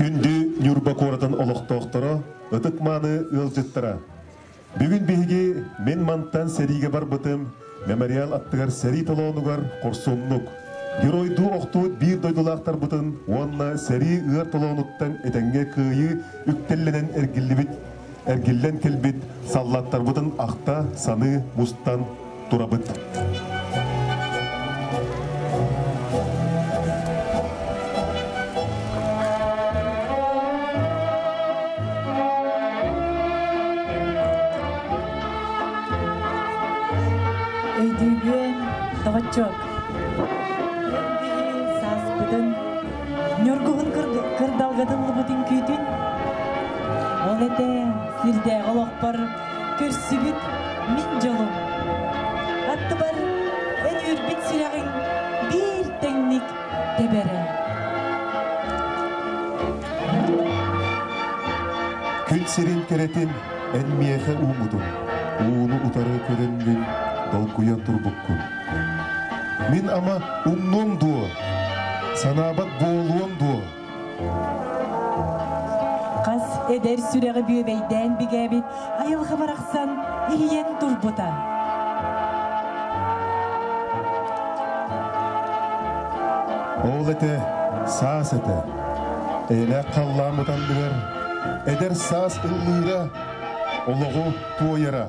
Күндү Ньурба куоратын олохтоохторо, ытык-мааны ыалдьыттара! Бүгүн биһиги мин мантан сэриигэ барбытым мемориал аттыгар сэрии толоонугар хорсуннук, геройдуу охтубут биир дойдулаахтарбытын уонна сэрии ыар толоонуттан этэҥҥэ кыайыы үктэллэнэн эргиллибит, эргиллэн кэлбит саллааттарбытын ахта саныы мустан турабыт. Өйдүүгүөн, доҕоччуок. Эн биһи сааспытын, ньургуһун кырдалгатыллыбыт үҥкүүтүн, ол этэ сирдээҕи олохпор көрсүбүт мин дьолум. Аттыбар эн үөрбүт сүрэҕиҥ биир тэҥник тэбэрэ. Күн сирин кэрэтин эн миэхэ ууммутуҥ, ууну утары көрөҥҥүн долгуйан турбуккун. Мин ама умнуом дуо, санаабат буолуом дуо? Хас эдэр сүрэҕи бүөбэйдээн бигээбит айылҕа барахсан иһийэн турбута. Ол этэ, саас этэ. Эйэлээх халлаан мутандыгар эдэр саас ыллыыра, олоҕу туойара.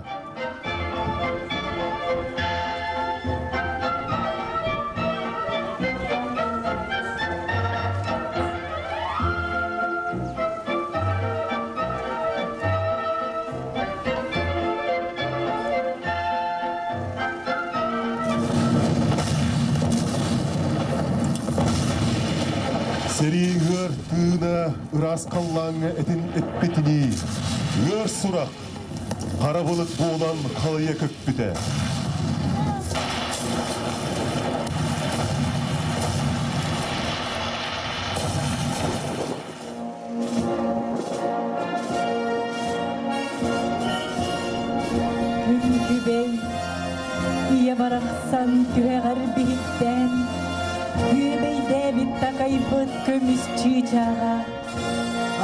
Сэрии ыар тыына ыраас халлааҥҥа этин эппитинии, ыар сурах Хара былыт буолан халыйа көппүтэ. Күн күбэй ийэ барахсан түһэҕэр биһиктээн, күөбэйдээбит такайбыт көмүс чыычааҕа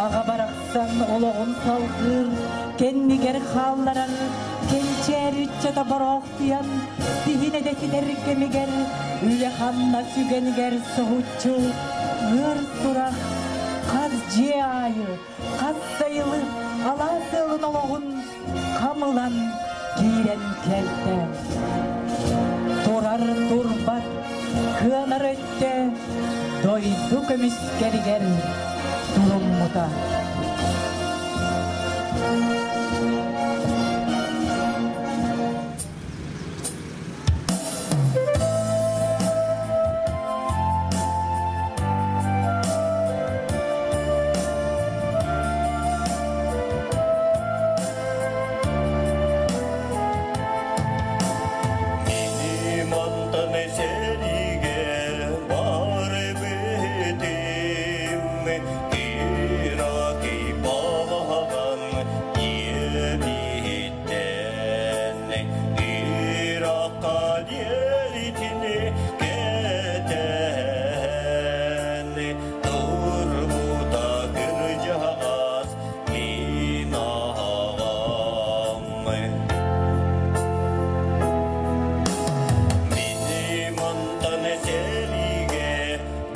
Аҕа барахсан олоҕун салгыыр, кэннигэр хаалларар, кэнчээри ыччата бороохтуйан, сиһин эдэтитэр кэмигэр, үлэ-хамнас үгэнигэр соһуччу ыар сурах хас дьиэ аайы, хас сайылык алаас ыалын олоҕун хам ылан киирэн кэлтэ. Турар турбат, кыанар өттө дойду көмүскэлигэр туруммута. Мини мантан сэриигэ барбытым, Киракий балаҕан иэбиттэн, Иракка диэритини кэтэһэн, Турбута кырдьаҕас мин аҕам. Мини мантан сэриигэ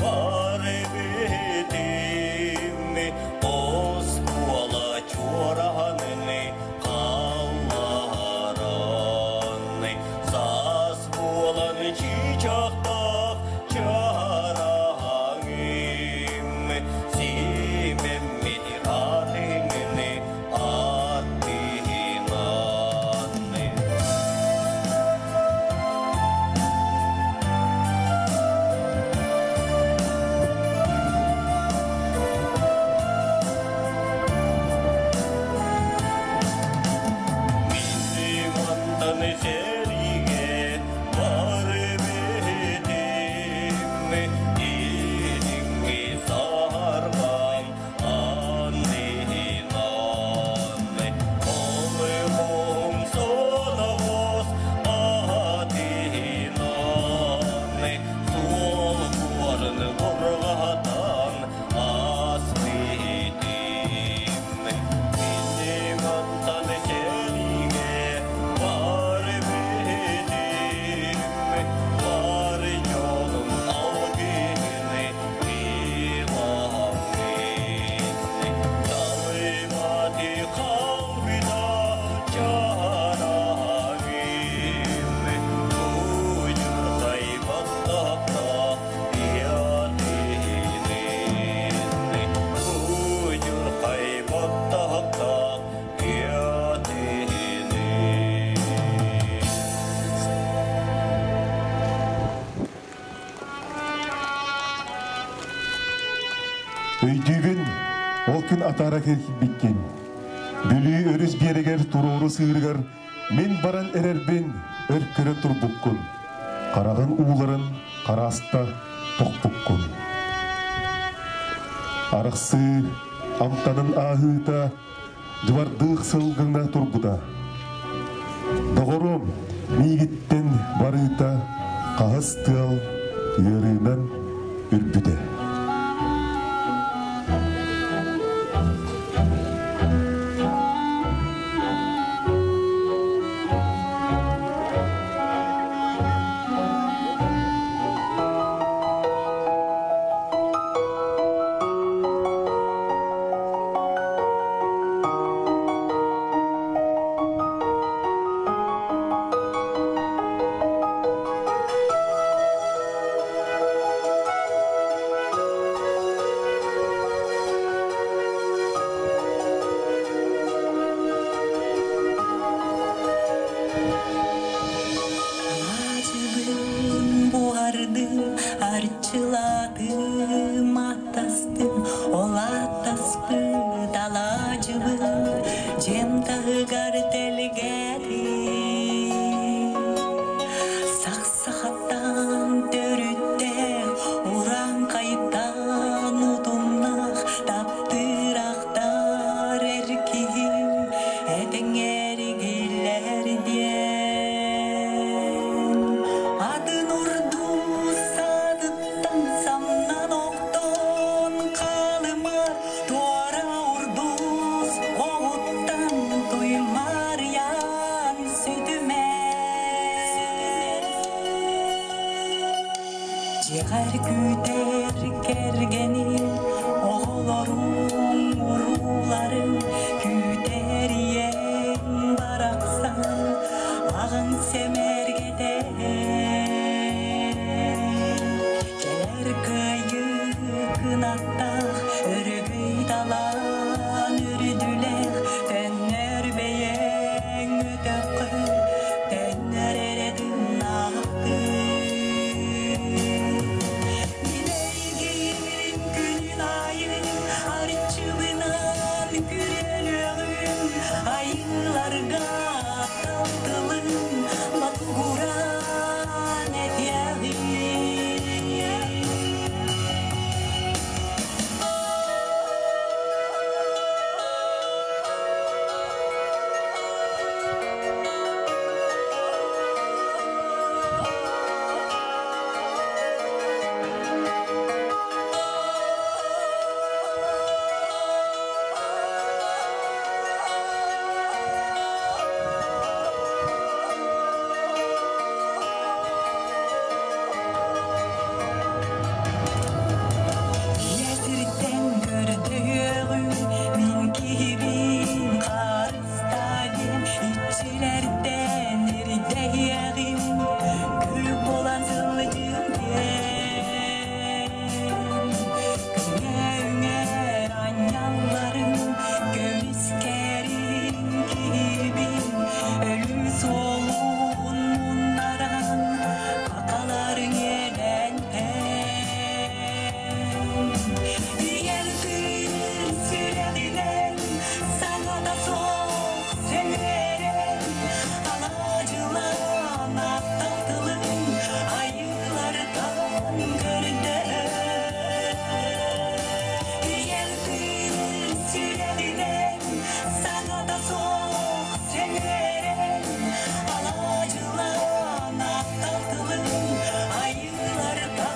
барбытым, Оскуола чуораһанын халлааран, Саас буолан чыычаахтаах чараҥым, Симэммит хатыҥын аттыынан. Миигин ол күн атаара кэлбиккин. Бүлүү өрүс биэрэгэр туруору сыырыгар мин баран эрэрбин өр көрөн турбуккун. Хараҕын ууларын харааста тохпуккун. Арахсыы амтанын ааһыыта дьыбардыых сылгыҥна турбута. Доҕорум, миигиттэн барыыта хаһыс тыал ыарыынан үрбүтэ. Аачыбын буһардым, арчылаатым, аттастым, ол аттаспыт алаадьыбын дьиэм таһыгар тэлгээтим. Сахсахаттан төрүттээх, урааҥхайтан утумнаах, таптыыр ахтар эр киһим этэҥҥэригиллэр диэн. Атын урдуу саадыттан самнан охтон хаалымар, туора урдуус оҕуттан туймарыйан сүтүмэр. Дьиэҕэр күүтэр кэргэним, оҕолорум, урууларым, күүтэр ийэм барахсан, аҕаҥ сэмэргэтэ. Кэлэр кыайыы кынаттаах, өрөгөй талаан үрдүлээх, төннөр бэйэҥ өтөххө, төннөр эрэ тыыннаахтыы. Мин эйигин күнүн айы арчыбынан күрүөлүөҕүм, айыыларга тылым ботугураан этиэҕим. Ийэ сиртэн көрдөһүөҕүм, мин киһибин харыстаа диэн иччилэртэн ирдэһиэҕим, күлүк буолан сылдьыам диэн. Күҥҥэ үҥэр анньалларым, көмүскэрин киһибин, өлүү суолун муннаран, акаларыҥ Ийэлтин сүрэҕинэн саҥата суох сэлээрэн, алаадьылаан аттал тылын айыылартан көрдөһөр. Ийэлтин сүрэҕинэн саҥата суох сэлээрэн, алаадьылаан аттал тылын айыылартан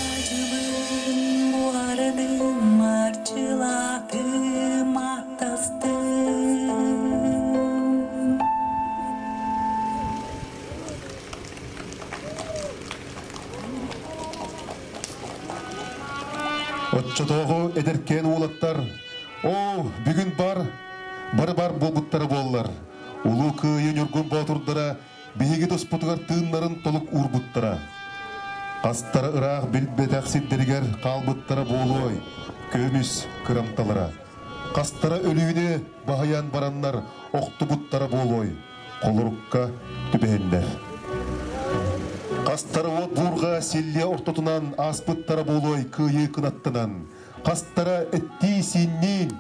Алаадьыбын буһардым, арчылаатым, аттастым. Оччотооҕу эдэркээн уолаттар, оо, бүгүн бар, бары бар буолбуттара буоллар. Улуу Кыайыы Ньургун Боотурдара биһиги туспутугар тыыннарын толук уурбуттара. Хастара ыраах билбэтэх сирдэригэр хаалбыттара буолуой, көмүс кырамталара. Хастара өлүүнү баһыйан бараннар охтубуттара буолуой, холорукка түбэһиннэр. Хастара уот буурҕа силлиэ ортотунан ааспыттара буолуой кыайыы кынаттанан, хастара эттии-сиинниин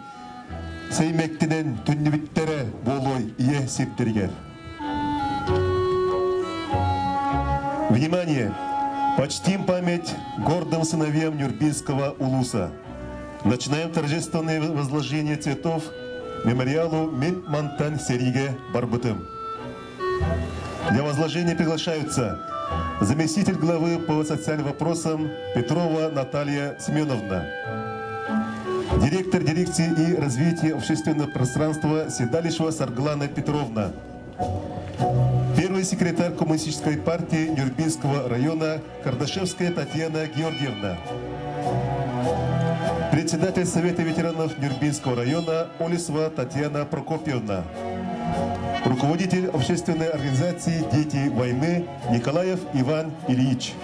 сэймэктэнэн төннүбүттэрэ буолуой ийэ сирдэригэр. Внимание! Почтим память гордым сыновьям Нюрбинского улуса. Начинаем торжественное возложение цветов мемориалу Мин мантан сэриигэ барбытым. Для возложения приглашаются заместитель главы по социальным вопросам Петрова Наталья Семеновна, директор дирекции и развития общественного пространства Седалищева Сарглана Петровна, первый секретарь Коммунистической партии Нюрбинского района Кардашевская Татьяна Георгиевна, председатель Совета ветеранов Нюрбинского района Олесова Татьяна Прокопьевна, руководитель общественной организации «Дети войны» Николаев Иван Ильич.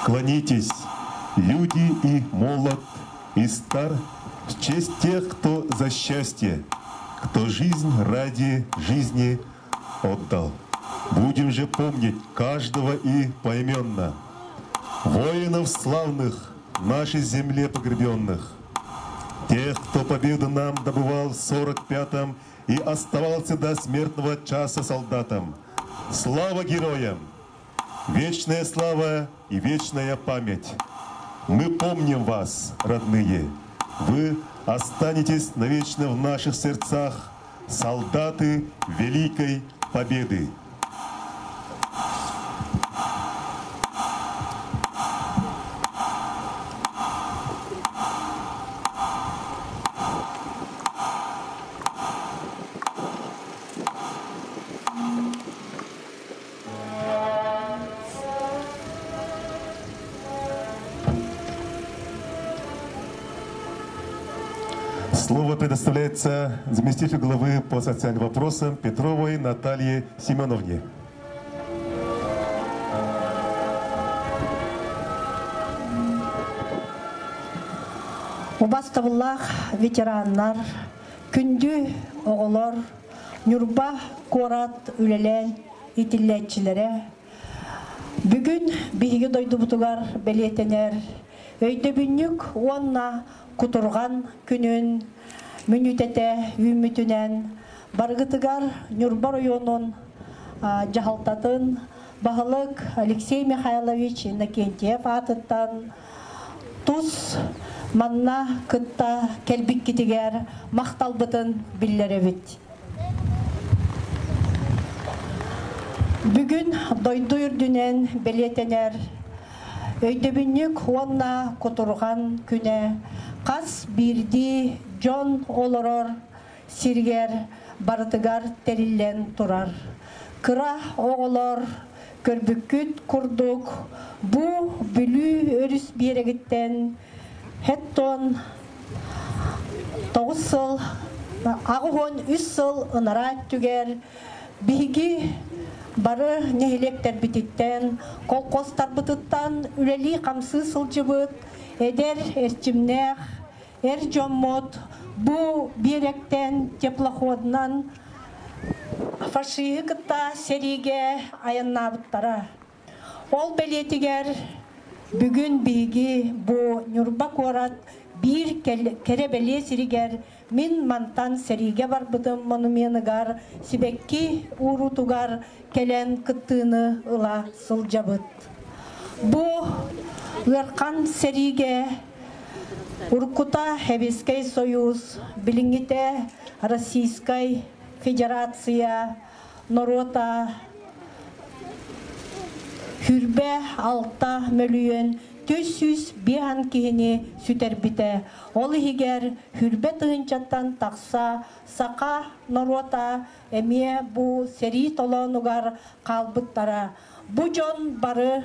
Склонитесь, люди и молод, и стар, в честь тех, кто за счастье, кто жизнь ради жизни отдал. Будем же помнить каждого и поименно. Воинов славных, нашей земле погребенных, тех, кто победу нам добывал в 45-м и оставался до смертного часа солдатом. Слава героям! Вечная слава и вечная память! Мы помним вас, родные. Вы останетесь навечно в наших сердцах, солдаты Великой Победы. Слово предоставляется заместителю главы по социальным вопросам Петровой Наталье Семеновне. Убаастабыллаах ветераннар, күндү оҕолор, Ньурба куорат үлэлээн иитиллээччилэрэ. Бүгүн биһиги дойдубутугар бэлиэтэнэр өйдөбүнньүк уонна кутурҕан күнүн мүнүүтэтэ үүммүтүнэн барыгытыгар Ньурба оройуонун дьаһалтатын баһылык Алексей Михайлович Иннокентьев аатыттан тус манна кытта кэлбиккитигэр махталбытын биллэрэбит. Бүгүн дойду үрдүнэн бэлиэтэнэр өйдөбүнньүк уонна кутурҕан күнэ хас биирдии дьон олорор сиригэр барытыгар тэриллэн турар. Кыра оҕолор көрбүккүт курдук бу Бүлүү өрүс биэрэгиттэн хеттон 9 сыл 83 сыл ынараа өттүгэр биһиги бары нэһилиэктэрбититтэн, колхозтарбытыттан үлэлии-хамсыы сылдьыбыт эдэр эрчимнээх эр дьоммут бу биэрэктэн теплоходунан фашиһы кытта сэриигэ айаннаабыттара. Ол бэлиэтигэр бүгүн биһиги бу Ньурба куорат биир кэрэ бэлиэ сиригэр мин мантан сэриигэ барбытым монуменыгар сибэкки уурутугар кэлэн кыттыыны ыла сылдьабыт. Бу ыархан сэриигэ уруккута Сэбиэскэй Союз, билиҥҥитэ Российскай Федерация норуота 26 мөлүйүөн 405 киһини сүтэрбитэ. Ол иһигэр хүрбэ тыһыынчаттан тахса саха норуота эмиэ бу сэрии толоонугар хаалбыттара. Бу дьон бары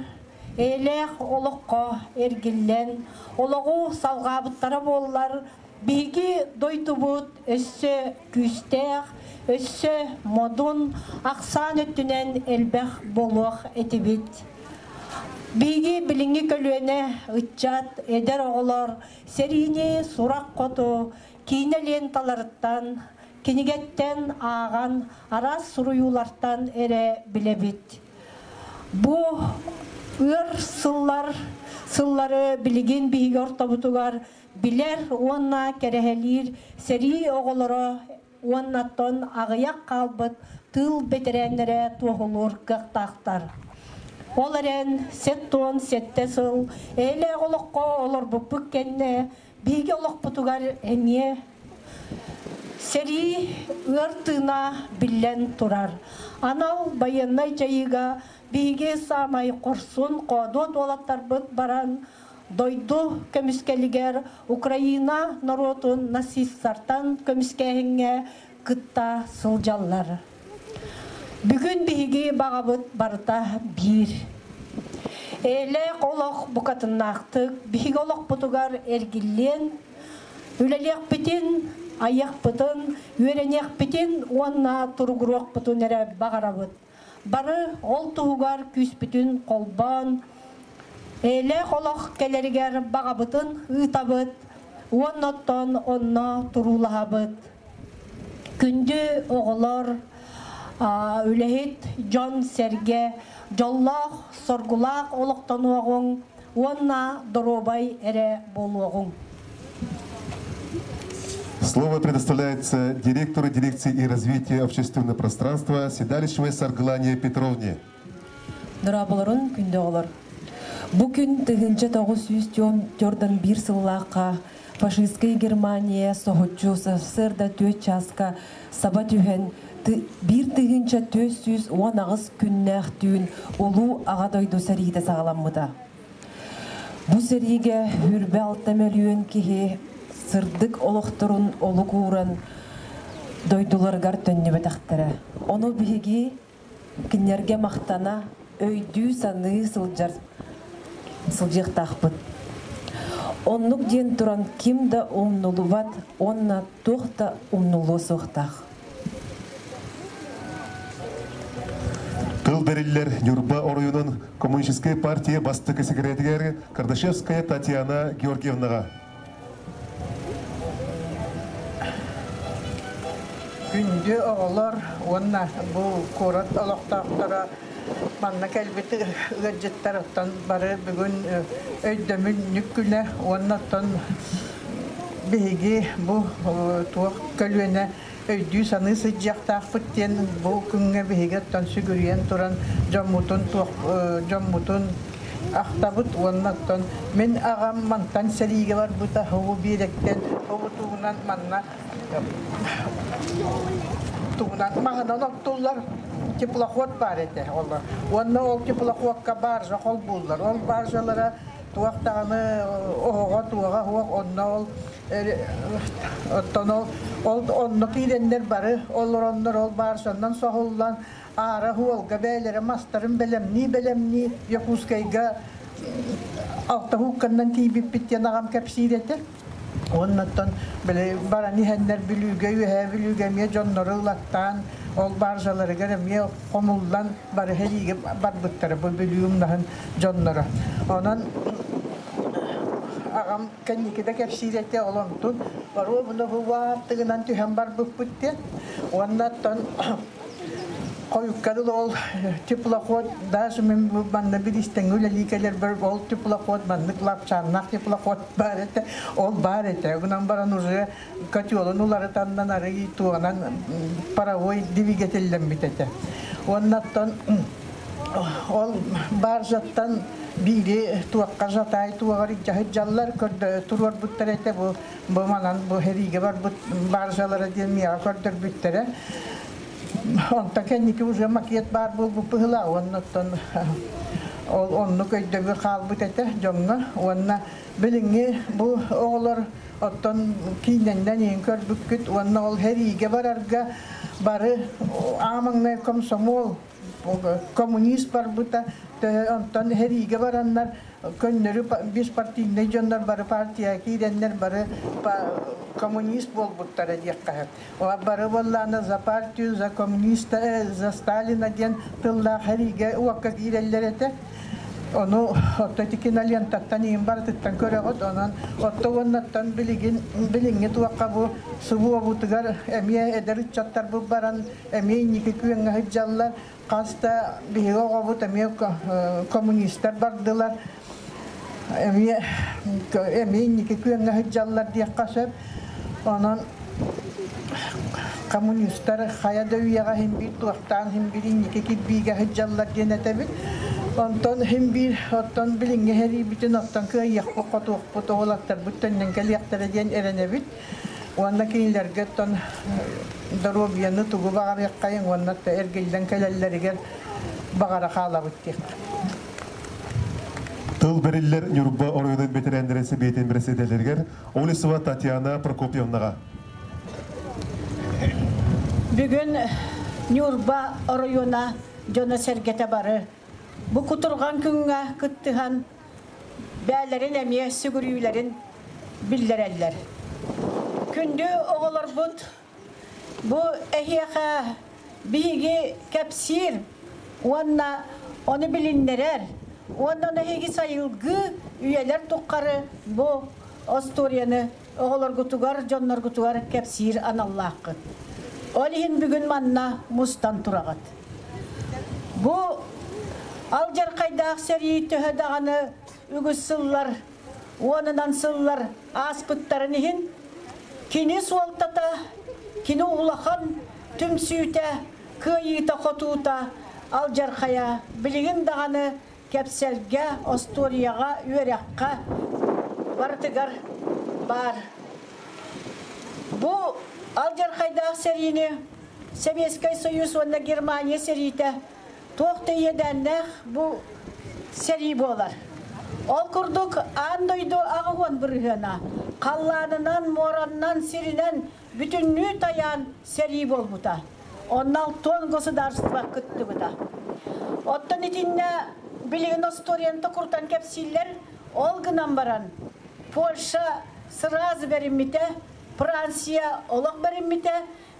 Эйэлээх олоххо эргиллэн, олоҕу салҕаабыттара буоллар, биһиги дойдубут өссө күүстээх, өссө модун, ахсаан өттүнэн элбэх буолуох этибит. Биһиги билиҥҥи көлүөнэ ыччат, эдэр оҕолор сэриини сурах хоту киинэ ленталарыттан, кинигэттэн ааҕан, араас суруйуулартан эрэ билэбит. Бу ыар сыллар сыллары билигин биһиги ортобутугар билэр уонна кэрэһэлиир сэрии оҕолоро уоннаттан аҕыйах хаалбыт тыыл бэтэрээннэрэ туоһулуур кыахтаахтар. Ол эрэн 77 сыл эйэлээх олоххо олорбуппут кэннэ биһиги олохпутугар эмиэ сэрии ыар тыына биллэн турар. Анал байыаннай дьайыыга биһиги саамай хорсун хоодуот уолаттарбыт баран дойду көмүскэлигэр Украина норуотун нацистартан көмүскээһиҥҥэ кытта сылдьаллар. Бүгүн биһиги баҕабыт барыта биир. Эйэлээх олох букатыннаахтык биһиги олохпутугар эргиллиэн, үлэлиэхпитин, айыахпытын, үөрэниэхпитин уонна туругуруохпутун эрэ баҕарабыт. Бары ол туһугар күүспүтүн холбоон, эйэлээх олох кэлэригэр баҕабытын ыытабыт уонна оттон онно туруулаһабыт. Күндү оҕолор, үлэһит дьон-сэргэ дьоллоох, соргулаах олохтонуоҕуҥ уонна доруобай эрэ буолуоҕуҥ. Слово предоставляется директору дирекции и развития общественного пространства Седалищевой Саргылане Петровне. Дорооболорун күндү оҕолор. Бу күн 1941 сыллаахха фашистскай Германия соһуччу сарсыарда түөрт чааска саба түһэн 1418 күннээх түүн Улуу Аҕа дойду сэриитэ саҕаламмыта. Бу сэриигэ 26 мөлүйүөн киһи сырдык олохторун олук ууран дойдуларыгар төннүбэтэхтэрэ. Ону биһиги кинилэргэ махтана, өйдүү-саныы сылдьар сылдьыахтаахпыт. Оннук диэн туран ким да умнулубат уонна туох да умнулуо суохтаах. Тыл бэриллэр Ньурба оройуонун Коммунистическай партия бастакы секретарь Кардашевская Татьяна Георгиевнаҕа. Күндү оҕолор уонна бу куорат олохтоохторо манна кэлбит ыалдьыттар оттон бары бүгүн өйдөмүнньүк күнэ уонна оттон биһиги бу туох көлүөнэ өйдүү-саныы сылдьыахтаахпыт диэн бу күҥҥэ биһиги оттон сүгүрүйэн туран дьоммутун туох дьоммутун ахтабыт уонна оттон мин аҕам мантан сэриигэ барбыта һубу биэрэктэн һубу тугунан манна тугунан маһынан оттуллар теплоход баар этэ олор уонна ол теплоходка баржа холбууллар ол баржалара туох даҕаны оһоҕо туоҕа суох онно ол оттон ол ол онно киирэннэр бары олороннор ол баржаннан соһуллан аара уолга бэйэлэрэ мастарын бэлэмнии-бэлэмнии Якутскайга алтаһуукканнан тиийбиппит диэн аҕам кэпсиир этэ. Уоннаттан били баран иһэннэр Бүлүүгэ, Үөһээ Бүлүүгэ эмиэ дьоннору ылаттаан, ол баржаларыгар эмиэ хомуллан бары сэриигэ барбыттара бу Бүлүү умнаһын дьонноро. Онон аҕам кэнники да кэпсиир этэ, ол онтун оруобуна бу баартыгынан түһэн барбыппыт диэн. Уонна оттон Хойукка дылы ол теплоход даже мин манна биристэҥҥэ үлэлии кэлэрбэр ол теплоход маннык лапчааннаах теплоход баар этэ ол баар этэ гынан баран уже котелун уларытаннан арый туонан паровой двигателлэммит этэ уонна оттон ол баржаттан биири туохха жатаай туоҕар дьаһыдьаллар туруорбуттар этэ бу бу манан бу сэриигэ барбыт баржалара диэн миэхэ көрдөрбүттэрэ Онтон кэнники уже макет баар буолбут быһыылаах уонна оттон ол оннук өйдөбүл хаалбыт этэ дьоҥҥо уонна билиҥҥи бу оҕолор оттон киинэннэн иһин көрбүккүт уонна ол сэриигэ барарга бары аамаҥнай комсомол коммунист барбыта. Онтон хэриигэ бараннар көннөрү беспартийнай дьоннор бары партия киирэннэр бары коммунист буолбуттара диэххэ. Бары буоллаана за партию, за коммуниста, за Сталина диэн тыллаах хэриигэ уокка киирэллэр этэ. Ону отто ити кинолентаттан иин барытыттан көрөҕүт. Онон отто уоннаттан билигин билиҥҥи туохха бу субуобутугар эмиэ эдэр ыччаттар бу баран эмиэ инники күөҥҥэ сылдьаллар. Хас да биһиги оҕобут эмиэ коммунистар бардылар. Эмиэ эмиэ инники күөҥҥэ сылдьаллар диэххэ сөп. Онон коммунистар хайа да үйэҕэ иһин биир туохтаан иһин биир инники кирбиигэ сылдьаллар диэн этэбит. Онтон иһин биир оттон билиҥҥи сэриибитин оттон кыайыахпыт хотуохпут уолаттарбыт төннөн кэлиэхтэрэ диэн эрэнэбит. Уонна кинилэргэ оттон доруобуйаны тугу баҕарыаххайыҥ уонна эргиллэн кэлэллэригэр баҕара хаалабыт диэххэ. Тыл бэриллэр Ньурба оройуонун бэтэрээннэрин сэбиэтин бэрэссэдээтэлигэр Олесова Татьяна Прокопьевнаҕа. Бүгүн Ньурба оройуона дьоно-сэргэтэ бары бу кутурҕан күҥҥэ кыттыһан бээлэрин эмиэ сүгүрүйүүлэрин биллэрэллэр. Күндү оҕолорбут, бу эһиэхэ биһиги кэпсиир уонна ону билиннэрэр уонна ону эһиги сайылгыы үйэлэр тухары бу остуоруйаны оҕолоргутугар, дьонноргутугар кэпсиир аналлааххыт. Ол иһин бүгүн манна мустан тураҕыт. Бу алдьархайдаах сэрии төһө даҕаны үгүс сыллар, уонунан сыллар ааспыттарын иһин, кини суолтата, кини улахан түмсүүтэ, кыайыыта-хотуута, алдьархайа билигин даҕаны кэпсэлгэ, остуоруйаҕа, үөрэххэ барытыгар баар. Бу алдьархайдаах сэриини Сэбиэскэй Союз уонна Германия сэриитэ туох да иэдээннээх бу сэрии буолар. Ол курдук аан дойду аҕыс бырыһыана халлаанынан, муораннан, сиринэн бүтүннүү тайаан сэрии буолбута. Онно алтан государство кыттыбыта. Оттон итиннэ билигин остуоруйаны куртан кэпсииллэр, ол гынан баран Польша сразу бэриммитэ, Франция олох бэриммитэ,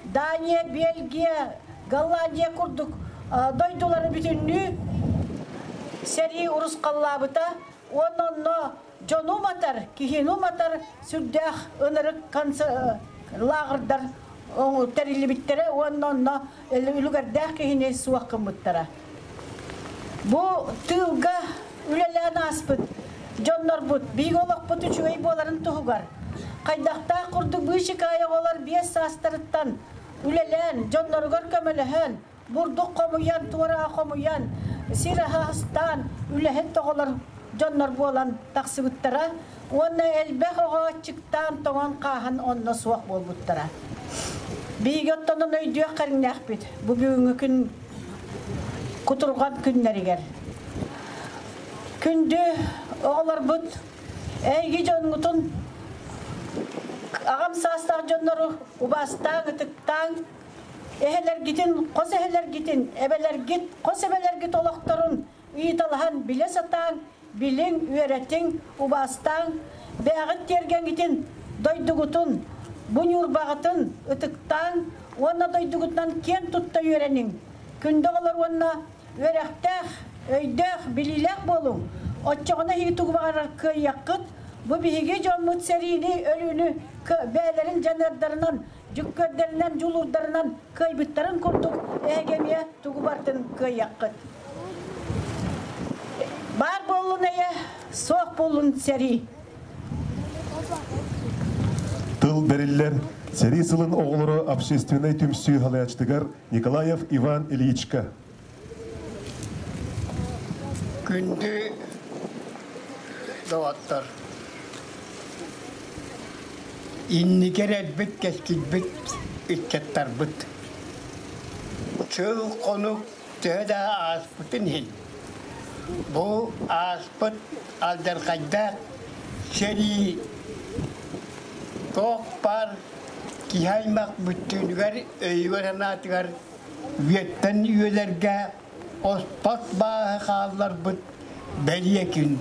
Дания, Бельгия, Голландия курдук дойдулары бүтүннүү сэрии урусхаллаабыта. Онно дьону матар, киһини матар сүрдээх ынырык лааҕырдар тэриллибиттэрэ уонна онно үлүгэрдээх киһини суох гыммыттара. Бу тыылга үлэлээн ааспыт дьоннорбут биһиги олохпут үчүгэй буоларын туһугар хайдахтаах курдук быычыкаайа оҕолор 5 саастарыттан үлэлээн, дьонноругар көмөлөһөн, бурдук хомуйан, туора хомуйан, сир аһастаан, үлэһит тоҕолор дьоннор буолан тахсыбыттара уонна элбэх оҕо аччыктаан тоҥон хааһан онно суох буолбуттара. Биһиги оттонон өйдүөх кэриҥнээхпит бу бүгүҥҥү күн кутурҕан күннэригэр. Күндү оҕолорбут, эйги дьоҥҥутун аҕам саастаах дьоннору убаастааҥ, ытыктааҥ, эһэлэргитин, хос эһэлэргитин, эбэлэргит, хос эбэлэргит олохторун ыйыталаһан билэ сатааҥ, билиҥ, үөрэтиҥ, убаастааҥ, бээҕит тиэргэҥҥитин, дойдугутун, бу ньуурбаҕытын ытыктааҥ уонна дойдугутунан киэн тутта үөрэниҥ. Күндү оҕолор уонна үөрэхтээх, өйдөөх, билиилээх буолуҥ. Оччоҕуна эһиги тугу баҕарар кыайыаххыт. Бу биһиги дьоммут сэриини, өлүүнү бээлэрин дьаныардарынан, дьүккүөрдэринэн, дьулуурдарынан кыайбыттарын курдук эһиги эмиэ тугу барытын кыайыаххыт. Баар буоллун эйэ, суох буоллун сэрии. Тыл бэриллэр сэрии сылын оҕолоро общественнай түмсүү халаячтыгар Николаев Иван Ильичка. Күндү доҕоттор, инникер элбит кэскилбит ыччаттарбыт. Сыл хонук төһө да ааспытын иһин, бу ааспыт алдьархайдаах сэрии туох баар киһи аймах бүттүүнүгэр өйүгэр-санаатыгар үйэттэн үйэлэргэ. оспот бааһы хаалларбыт бэлиэ күн.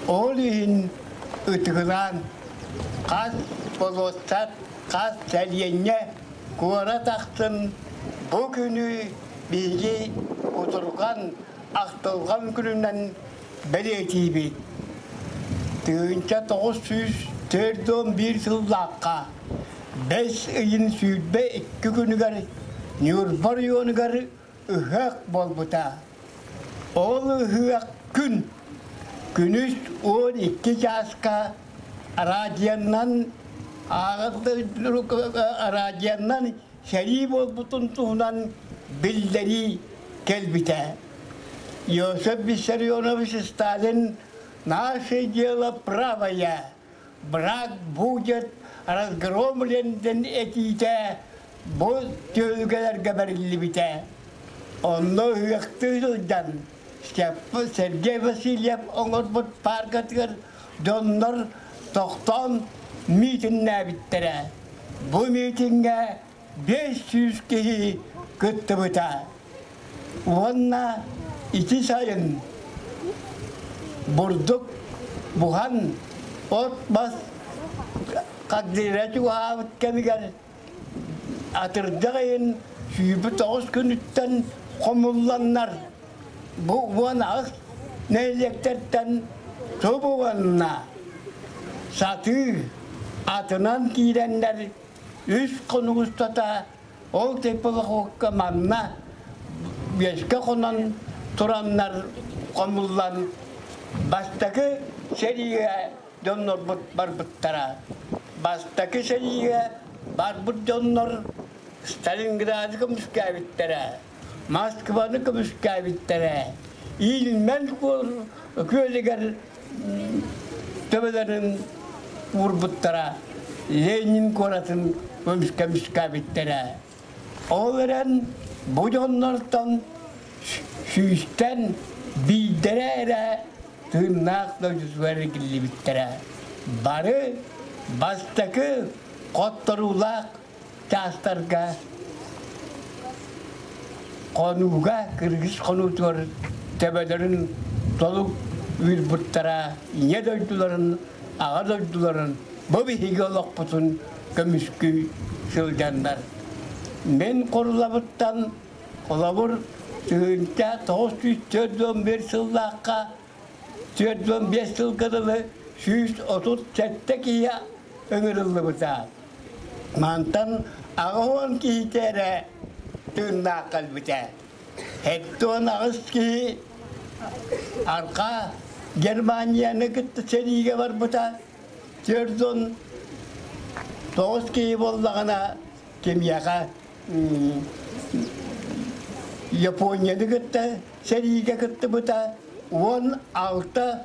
Ол иһин ытыгылаан хас болуоссат, хас сэлиэнньэ куорат ахсын бу күнү биһиги утурҕан, ахтылҕан күнүнэн бэлиэтиибит. 1941 сыллаахха бэс ыйын 22 күнүгэр Ньурба оройуонугар ыһыах буолбута. Ол ыһыах күн күнүс 12 чааска радионан радионан сэрии буолбутун туһунан биллэрии кэлбитэ. Иосиф Виссарионович Сталин «Наше дело правое, враг будет разгромлен» диэн этиитэ бу түһүлгэлэргэ бэриллибитэ. Онно ыһыахтыы сылдьан Сергей Васильев оҥорбут пааркатыгар дьоннор тохтоон миитиннээбиттэрэ. Бу миитиҥҥэ 500 киһи кыттыбыта. Уонна ити сайын бурдук буһан от-мас хагдыыра чугаһаабыт кэмигэр атырдьах ыйын 29 күнүттэн хомулланнар бу 18 нэһилиэктэртэн субуонна сатыы атынан киирэннэр үс хонук устата ол теплоходка манна үөскэ хонон тураннар хомуллан бастакы сэриигэ дьоннорбут барбыттара. Бастакы сэриигэ барбыт дьоннор Сталинграды көмүскээбиттэрэ, Москваны көмүскээбиттэрэ, Ильмень күөлүгэр төбөлөрүн уурбуттара, Ленин куоратын көмүскээбиттэрэ. Ол эрэн бу дьоннортон сүүстэн биирдэрэ эрэ тыыннаах дойдутугар эргиллибиттэрэ. Бары бастакы хотторуулаах чаастарга хонууга кыргыз хонуутугар төбөлөрүн толук уурбуттара ийэ дойдуларын, аҕа дойдуларын бу биһиги олохпутун көмүскүү сылдьаннар. Мин Курулабыттан холобур 1941 сыллаахха 45 сылга дылы 137 киһи ыҥырыллыбыта. Мантан 80 киһитэ эрэ тыыннаах кэлбитэ. 78 киһи Арҕаа Германияны кытта сэриигэ барбыта. 49 киһи буоллаҕына кимиэхэ Японияны кытта сэриигэ кыттыбыта 16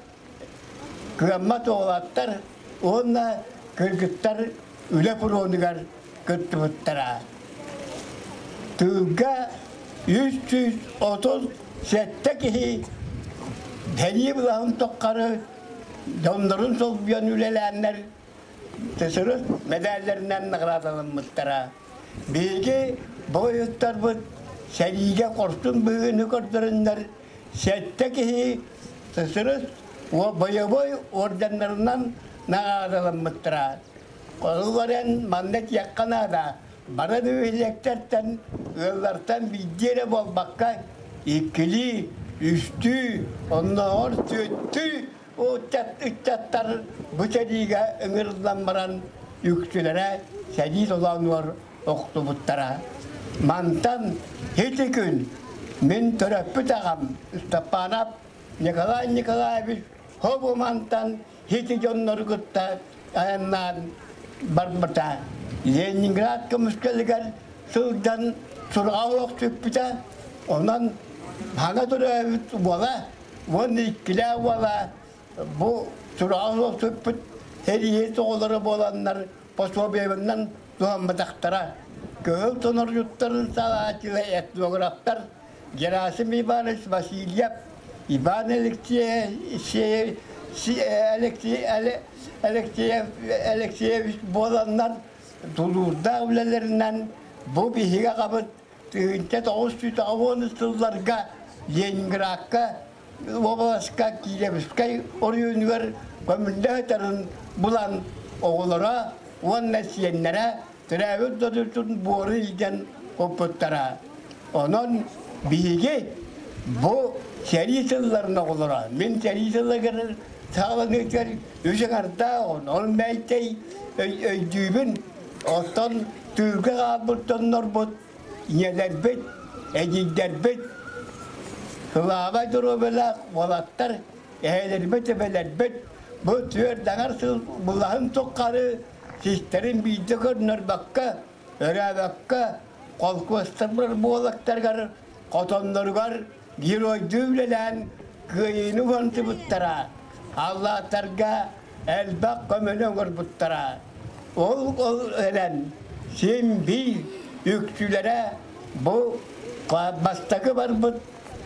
кыаммат уолаттар уонна кыргыттар үлэ пуруонугар кыттыбыттара. Тыылга 337 киһи сэрии былаһын тухары дьоннорун солбуйан үлэлээннэр ТСР мэдээллэринэн наҕараадаламмыттара. Биһиги буойуттарбыт сэриигэ хорсун быһыыны көрдөрөннөр сэттэ киһи ТСР бойобуой орденнарынан наҕараадаламмыттара. Ол эрэн манна этиэххэ наада, бары нэһилиэктэртэн, ыаллартан биирдии эрэ буолбакка, иккилии, үстүү, оннооҕор түөртүү ыччаттар бу сэриигэ ыҥырыллан баран үксүлэрэ сэрии толоонугар охтубуттара. Мантан ити күн мин төрөппүт аҕам Степанов Николай Николаевич хобу мантан ити дьоннору кытта айаннаан барбыта. Ленинград көмүскэлигэр сылдьан сураҕа олох сүппүтэ. Онон саҥа төрөөбүт уола уонна иккилээх уола бу сураҕа суох сүппүт сэрииһит оҕолоро буоланнар пособиебынан туһамматахтара. Кыһыл сонордьуттарын салааччыла этнографтар Герасим Иванович Васильев, Иван Алексеевич Алексеевич буоланнар тулуурдаах үлэлэринэн бу биһиги аҕабыт 1990 сылларга Ленинградка уобаласка Кировскай оройуонугар көмүллэ сытарын булан оҕолоро уонна сиэннэрэ төрөөбүт дойдутун буорун илдьэн куппуттара. Онон биһиги бу сэрии сылларын оҕолоро, мин сэрии сылыгар саҕаланыытыгар үс аҥардаах, ол мэйтэй өйдүүбүн, оттон тыылга хаалбыт дьоннорбут ийэлэрбит, эдьиийдэрбит, сылаабай доруобуйалаах уолаттар, эһэлэрбит, эбэлэрбит бу түөрт аҥар сыл былаһын тухары систэрин биирдэ көрүнэрбэккэ, өрөөбөккө, холкуостар буолактарыгар, хотонноругар геройдуу үлэлээн кыайыыны уһансыбыттара, аллааттарга элбэх көмөнү оҥорбуттара. Ол ол эрэн син биир үксүлэрэ бу бастакы барбыт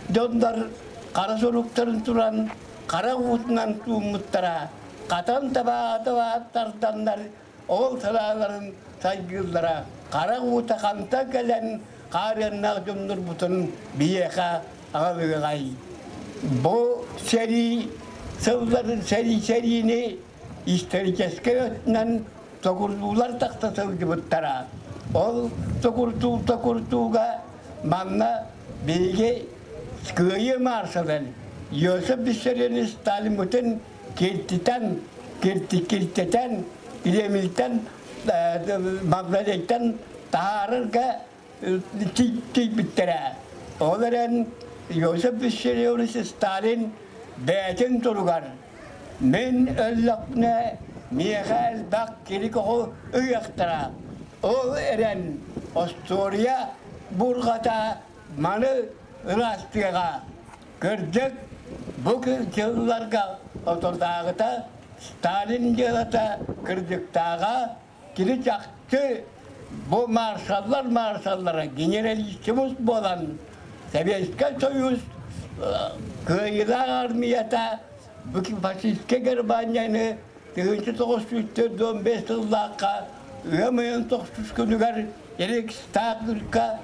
дьоннор хара суруктарын туран хара уутунан тууммуттара, хатан табаа тарданнар ол санааларын сайгыыллара хара уута хантан кэлэн хаарыаннаах дьоннорбутун биһиэхэ аҕалыаҕай. Бу сэрии сылларын сэрии сэриини историческай өттүнэн токурдуулар тахса сылдьыбыттара. Ол токурдуу токурдууга манна биһиги Кыайыы маршалын Йосиф Виссарионович Сталиммытын киртитэн, киртитэн, Кремльтэн, Мавзолейтан таһаарарга тиийбиттэрэ. Ол эрэн Йосиф Виссарионович Сталин бэйэтин туругар мин өллөхпүнэ миэхэ элбэх кири-коҕу ыйыахтара. Ол эрэн остуоруйа бурҕата маны ыраастыаҕа. Кырдьык, бу сылларга отурдааҕыта Сталин дьыалата кырдьыктааҕа, кини чахчы бу маршаллар маршаллара генералиссимус буолан Советскай Союз кыайыылаах армията бу фашистскай Германияны 1945 сыллаахха ыам ыйын тохсус күнүгэр Рейхстагка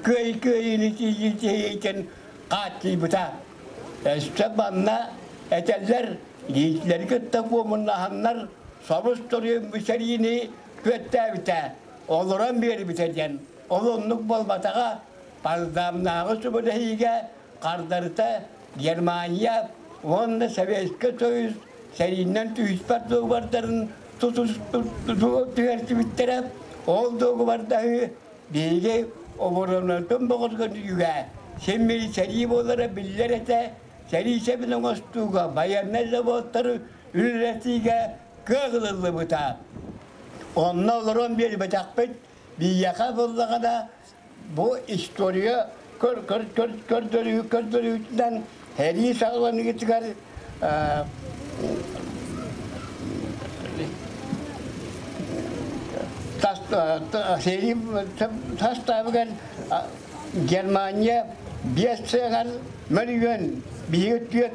кыайыыны тиийиитин хааччыйбыта. Өссө манна этэллэр, Гитлери кытта куомуннаһаннар собус торуйун сэриини күөттээбитэ, олорон биэрбитэ диэн. Ол оннук буолбатаҕа, Потсдамнааҕы сүбэлэһиигэ хардарыта Германия уонна Советскай Союз сэриинэн түһүспэт дуогабардарын түһэрсибиттэрэ. Ол дуогабардаһыы биһиги оборонатын бөҕөргөтүүгэ син биир сэрии буолара биллэр этэ. Сэрии сэбин оҥостууга, байыаннай заводтары үлэлэтиигэ кыах ылыллыбыта. Онно олорон биэрбэтэхпит. Биһиэхэ буоллаҕына бу история көрдөрүүтүнэн сэрии саҕаланыытыгар сэрии састаабыгар Германия биэс сыаҕар мөлүйүөн биһиги түөрт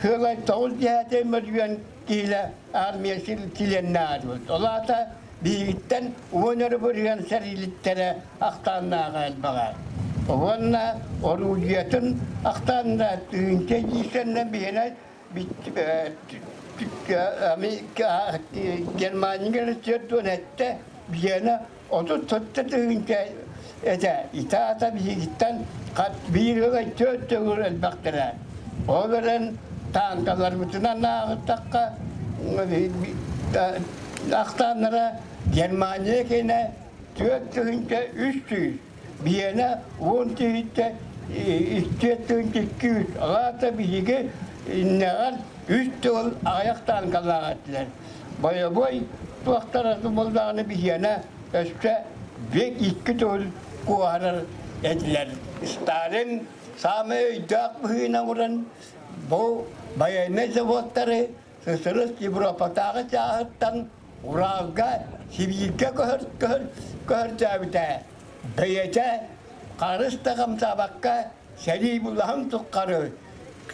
сыалай тоҕус десятый мөлүйүөн киилэ армия чилиэннээх Ол аата биһигиттэн уон өрө бырыһыан сэриилиттэрэ ахтааннааҕа элбэҕэ. Уонна орудиетын ахтаанна тыһыынча дьиисэннэ биһинэ Германия 47 биһиэнэ 37 тыһыынча этэ. Итаата биһигиттэн хат биир ылай түөрт төгүл элбэхтэрэ. Ол эрэн таанкаларбытынан ааҕыттахха ахтааннара Германия кэнэ 4300, биһиэнэ 10 4200. Аҕата биһиги иннэҕэр үс төгүл аҕыйах таанкалаах этилэр. Бойобуой туохтара буоллаҕына биһиэнэ өссө бик икки төгүл куоһарар этилэр. Сталин саамай өйдөөх быһыынан уран бу военнай заводтары СССР Европатааҕы чааһыттан Уралга, Сибииргэ көһөртөөбүтэ. Бэйэтэ харыс да хамсаабакка сэрии булаһын туххары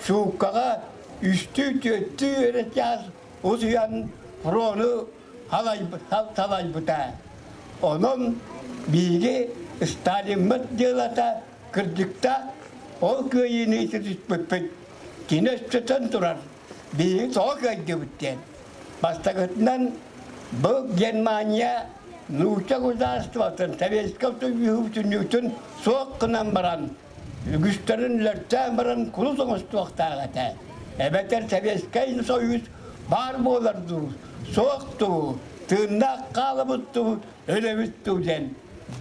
сууккаҕа үстүү-түөртүү эрэ чаас утуйан фрону салайбыта. Онон биһиги Сталиммыт дьыалата Кырдьыкта ол кыайыыны ситиспиппит. Кини өстөтөн турар. Биһиги тоҕо кыайдыбыт диэн. Бастакытынан бу Германия нуучча государствотын, Советскай Союһу бүтүннүүтүн суох гынан баран, үгүстэрин өлөртөөн баран кулус оҥостуохтаах этэ. Эбэтэр Советскай Союз баар буолар дуу, суох дуу, тыыннаах хаалабыт дуу, өлөбүт дуу диэн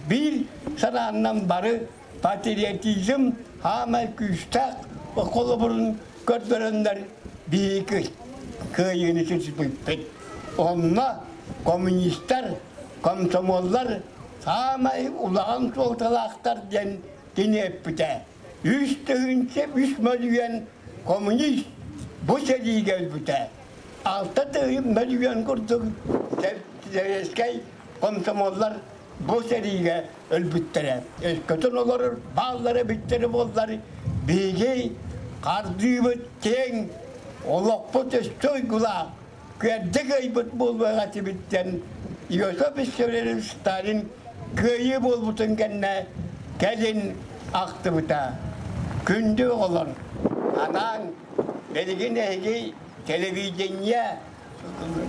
биир санааннан бары патриотизм хаамай күүстээх холобурун көрдөрөннөр биһиги кыайыыны ситиспиппит. Онно коммунистар, комсомоллар саамай улахан суолталаахтар диэн кини эппитэ. 3 мөлүйүөн коммунист бу сэриигэ өлбүтэ. 6 мөлүйүөн курдук советскай комсомоллар бу сэриигэ өлбүттэрэ. Өскөтүн олорор бааллара бүттэрэ буоллар, биһиги хардыыбыт киэҥ, олохпут өссө уйгулаах, күөрдэ кыайбыт буолуох этибиттэн Иосиф Виссарионович Сталин кыайыы буолбутун кэннэ кэлин ахтыбыта. Күндү оҕолор, анаан билигин эһиги телевидение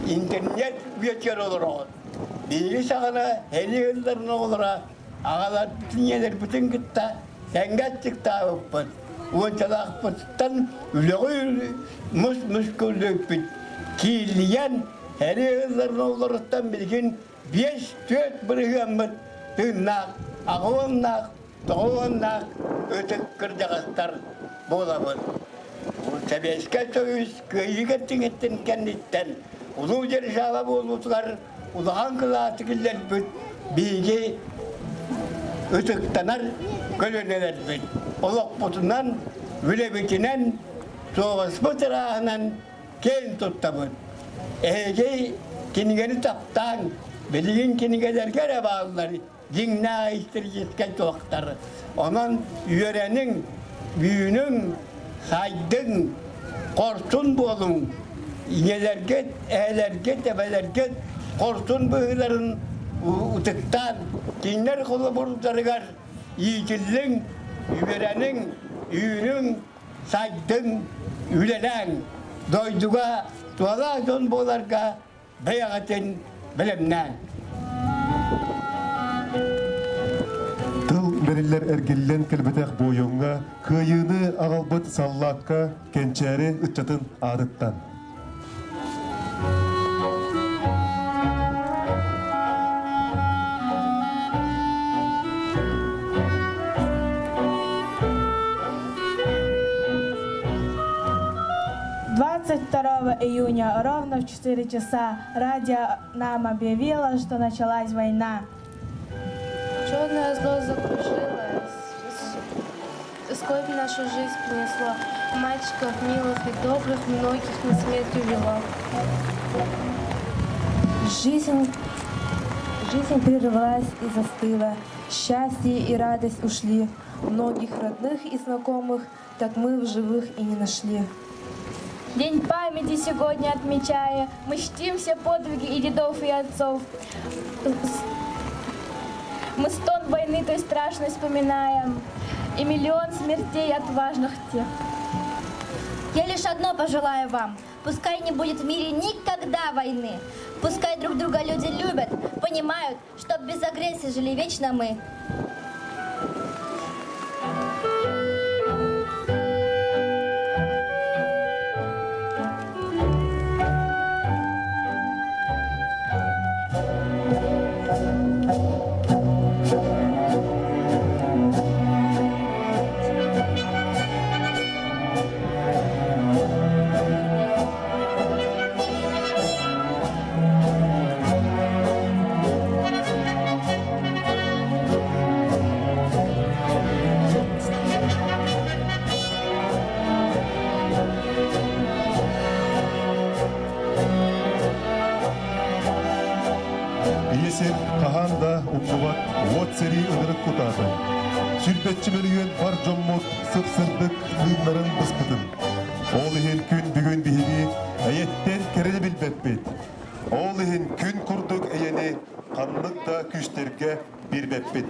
интернет үйэтигэр олороҕут. Биһиги саҕана эли ыалларын оҕолоро аҕаларбытын ийэлэрбитин кытта тэҥҥэ аччыктаабыппыт. Уончалаахпытыттан үлэҕэ мус-мус көрдөппүт. Кииллийэн эли ыалларын оҕолоруттан билигин 5-4 бырыһыаммыт тыыннаах, аҕа тоҕуоннаах ытык кырдьаҕастар буолабыт. Сэбиэскэй Союз кыайыы кэртиҥиттэн кэнниттэн Улуу держава буолуутугар улахан кылааты киллэрбит биһиги ытыктанар көлүөнэлэрбит олохпутунан, үлэбитинэн, суобаспыт ырааһынан киэн туттабыт. Эһиги кинигэни таптааҥ, билигин кинигэлэргэ эрэ бааллар дьиҥнээх историческай туохтар. Онон үөрэниҥ, үүнүҥ, сайдыҥ, хорсун буолуҥ. Ийэлэргит, эһэлэргит, эбэлэргит хорсун быһыыларын утуктаан, кинилэр холобурдарыгар иитиллиҥ, үөрэниҥ, үүнүҥ, сайдыҥ, үлэлээҥ. Дойдуга туһалаах дьон буоларга бэйэҕитин бэлэмнээҥ. Тыл бэриллэр эргиллэн кэлбэтэх буойуҥҥа кыайыыны аҕалбыт саллаакка кэнчээри ыччатын аатыттан. 22 июня ровно в 4 часа радио нам объявило, что началась война. Черное зло закружило, скорбь нашу жизнь принесло. Мальчиков милых и добрых многих на смерть увело. Жизнь, жизнь прервалась и застыла, счастье и радость ушли. Многих родных и знакомых так мы в живых и не нашли. День памяти сегодня отмечая, мы чтим все подвиги и дедов, и отцов. Мы стон войны той страшной вспоминаем, и миллион смертей отважных тех. Я лишь одно пожелаю вам. Пускай не будет в мире никогда войны. Пускай друг друга люди любят, понимают, чтоб без агрессии жили вечно мы. Ийэ сир хаһан да умнубат уот сэрии ынырык кутаатын. Сүүрбэччэ мөлүйүөн бар дьоммут сып-сырдык тыыннарын быспытын. Ол иһин күн бүгүн биһиги эйэттэн кэрэни билбэппит. Ол иһин күн курдук эйэни ханнык да күүстэргэ биэрбэппит.